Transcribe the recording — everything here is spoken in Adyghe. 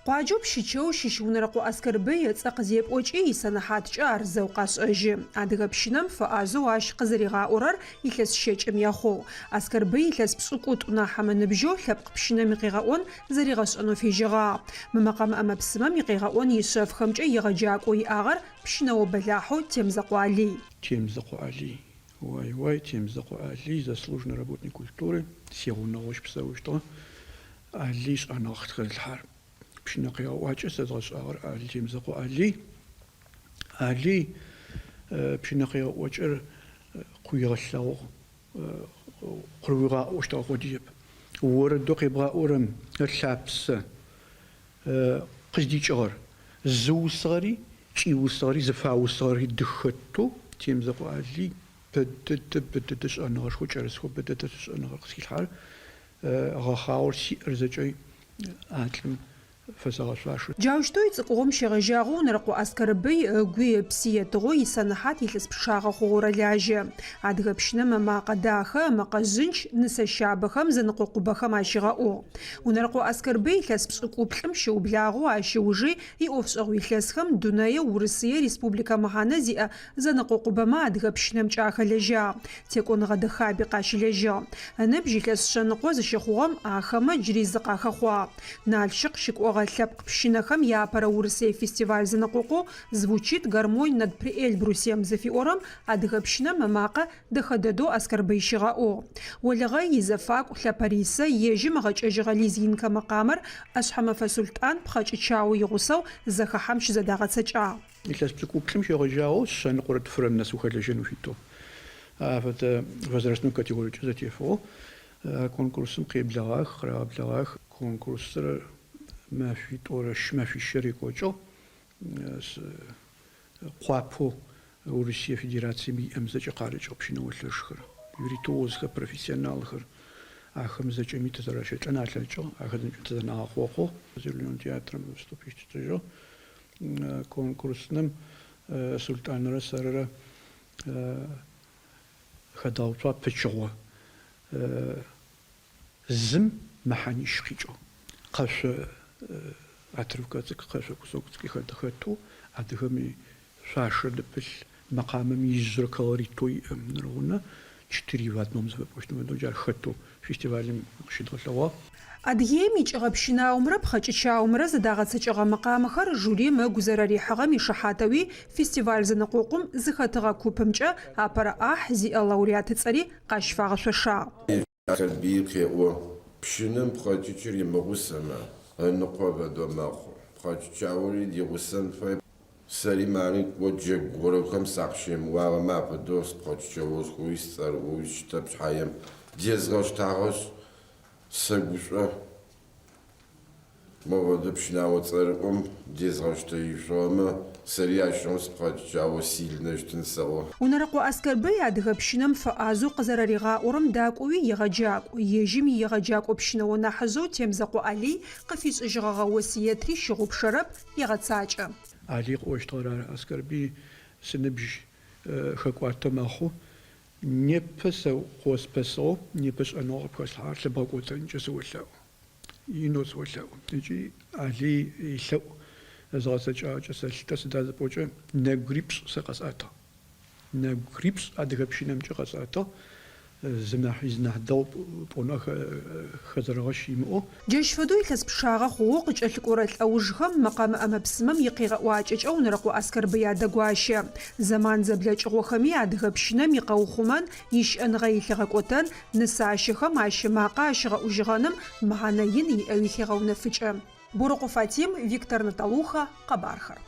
Къуаджэу Пщычэу щыщ Унэрэкъо Аскэрбый ыцӏэ къызепӏокӏи, исэнэхьаткӏэ ар зэу къашӏэжьы. Адыгэ пщынэм фэӏазэу ащ къызэригъаӏорэр илъэс щэкӏым ехъугъ. Аскэрбый илъэс пшӏыкӏутӏу нахь ымыныбжьэу лъэпкъ пщынэм икъегъэӏон зэригъэшӏэнэу фежьэгъагъ. Мы мэкъэмэ ӏэмэ-псымэм икъегъэӏон ишъэфхэмкӏэ егъэджакӏоу иӏагъэр пщынэо бэлахьэу Темзэкъо Алый. Темзэкъо Алый. Уай-уай, Темзэкъо Алый, заслуженный работник культуры, сигъунэгъоу щыпсэущтыгъэ. Алый шӏэныгъэ къытхэзылъхьар. Пщынэ къегъэӏуакӏэ сэзгъэшӏагъэр Алый, Темзэкъо Алый. Алый пщынэ къегъэӏокӏэр къыуигъэлъэгъугъ, къыуигъаӏощтыгъэ къодыеп. Орэдэу къебгъаӏорэм ылъапсэ къыздикӏыгъэр, зыусыгъэри, кӏиусыгъэри, зыфаусыгъэри дыхэтэу Темзэкъо Алый бэдэдэ, бэдэдэ шӏэныгъэшхо кӏэрысхэу, бэдэдэ шӏэныгъэр къысхилъхьар Гъэхъагъэу сиӏэр зэкӏэ а лӏым фэсэгъэшъуашэ. Джаущтэу ицӏыкӏугъом щегъэжьагъэу Унэрэкъо Аскэрбый ыгуи ыпси етыгъэу исэнэхьат илъэс пчъагъэ хъугъэу рэлажьэ. Адыгэ пщынэм ымакъэ дахэ, ымэкъэ жъынч нысэ щабэхэм, зэнэкъокъубэхэм ащигъэӏугъ. Унэрэкъо Аскэрбый илъэс пшӏыкӏуплӏым щыублагъэу ащ ыужи иӏофшӏэгъу илъэсхэм дунэе, урысые, республикэ мэхьанэ зиӏэ Зэнэкъокъубэмэ адыгэ пщынэмкӏэ ахэлэжьагъ, текӏоныгъэ дэхаби къащилэжьыгъ. Ыныбжь илъэс шъэныкъо зыщыхъугъэм ахэмэ джыри зы къахэхъуагъ. Налщык щыкӏогъэ лъэпкъ пщынэхэм яапэрэ Урысые фестиваль-зэнэкъокъоу Звучит гармонь над Приэльбрусьем зыфиӏорэм адыгэ пщынэм ымакъэ дэхэ дэдэу Аскэрбый щигъэӏугъ. Олэгъэй изэфакӏу Лъапэрисэ ежьым ыгъэкӏэжьыгъэ лезгинкэ мэкъамэр ӏэшъхьэмэфэ Султӏан пхъэкӏычао игъусэу зэхахьэм щызэдагъэцэкӏагъ. Илъэс пшӏыкӏуплӏым щегъэжьагъэу шъэныкъорэ тфырэм нэс ухэлэжьэн уфитэу. Афэдэ возрастной категориекӏэ зэтефыгъэу конкурсым къеблэгъах, къырагъэблэгъах. Конкурсыр мэфитӏорэ мэфищэ рекӏокӏыгъ. Къуапэу Урысые Федерацием иӏэм зэкӏэ къарыкӏыгъ пщынэо лъэшхэр, виртуозхэр, профессионалхэр. Ахэм зэкӏэми тызэращэлӏэн алъэкӏыгъ, ахэр зэкӏэ тызэнагъэхъохъугъ. Зеленэ театрэм выступить тшӏыжьыгъ. Конкурсным Султӏанрэ сэрырэ хэдгъэуцуагъ пычыгъо зым мэхьанищ къикӏэу. Къэшъо отрывкэ цӏыкӏу, къэшъо кусок цӏыкӏуи хэтэу, адыгэм шъуашэ дыпылъ мэкъамэм ижъырэ колоритэу иӏэм нэрыгъунэ четыре в одном зыфэпӏощтым фэдэу джар хэтэу фестивалым къыщыдгъэлъэгъуагъ. Адыгеим икӏыгъэ пщынаомрэ пхъэкӏычаомрэ зэдагъэцэкӏэгъэ мэкъамэхэр жюрим ыгу зэрэрихьыгъэм ишыхьатэуи фестиваль-зэнэкъокъум зыхэтыгъэ купымкӏэ апэрэ ӏахь зиӏэ лауреатыцӏэри къащыфагъэшъошагъ. Аскэрбый къеӏо, Пщынэм пхъэкӏычыр имыгъусэмэ, ыныкъо фэдэу мэхъу. Пхъэкӏычаори дигъусэн фай. Сэри мары кӏо джэгу горэхэм сакъыщемыуагъэмэ афэдэу сыпхъэкӏычэошхоуи сыцӏэрыӏоуи щытэп шъхьаем, дезгъэштагъэшъ, сэгушӏо. Мо фэдэ пщынао цӏэрыӏом дезгъэштэишъугъэмэ, сэри ащыгъум сыпхъэкӏычао сильнэщтын сэӏо. Унэрэкъо Аскэрбый адыгэ пщынэм фэӏазэу къызэрэригъаӏорэм дакӏоуи егъэджакӏу. Ежьым иегъэджакӏо пщынэо нахьыжъэу Темзэкъо Алый къыфишӏыжьыгъэгъэ осыетри щыгъупшэрэп, егъэцакӏэ. Алый къыӏощтыгъэр ары, Аскэрбый сыныбжь хэкӏуатэ мэхъу, непэ сэ къыоспэсыгъэу, непэ шӏэныгъэу къыпхэслъхьагъэр лъыбгъэкӏотэнкӏэ сыолъэӏу. Инэу сыолъэӏу. Ыкӏи Алый илъэӏу згъэцэкӏагъэкӏэ сэлъытэ, сыда зыпӏокӏэ нэбгырипшӏ сэ къэсӏэтыгъ. Нэбгырипшӏ адыгэ пщынэмкӏэ къэсӏэтыгъ, зы нахьи зы нахь дэгъу пӏонэу хэзэрэгъэщ имыӏэу. Джащ фэдэу илъэс пчъагъэ хъугъэу къыкӏэлъыкӏорэ лӏэужхэм мэкъэмэ ӏэмэ-псымэм икъегъэӏуакӏэкӏэ Унэрэкъо Аскэрбый адэгуащэ. Зэман зэблэкӏыгъохэми адыгэ пщынэм икъэухъумэн, ищыӏэныгъэ илъыгъэкӏотэн, Нысащэхэм ащ ымакъэ ащыгъэӏужьыгъэным мэхьанэ ин иӏэуи хегъэунэфыкӏы. Борэкъо Фатим, Виктор Наталуха, Къэбархэр.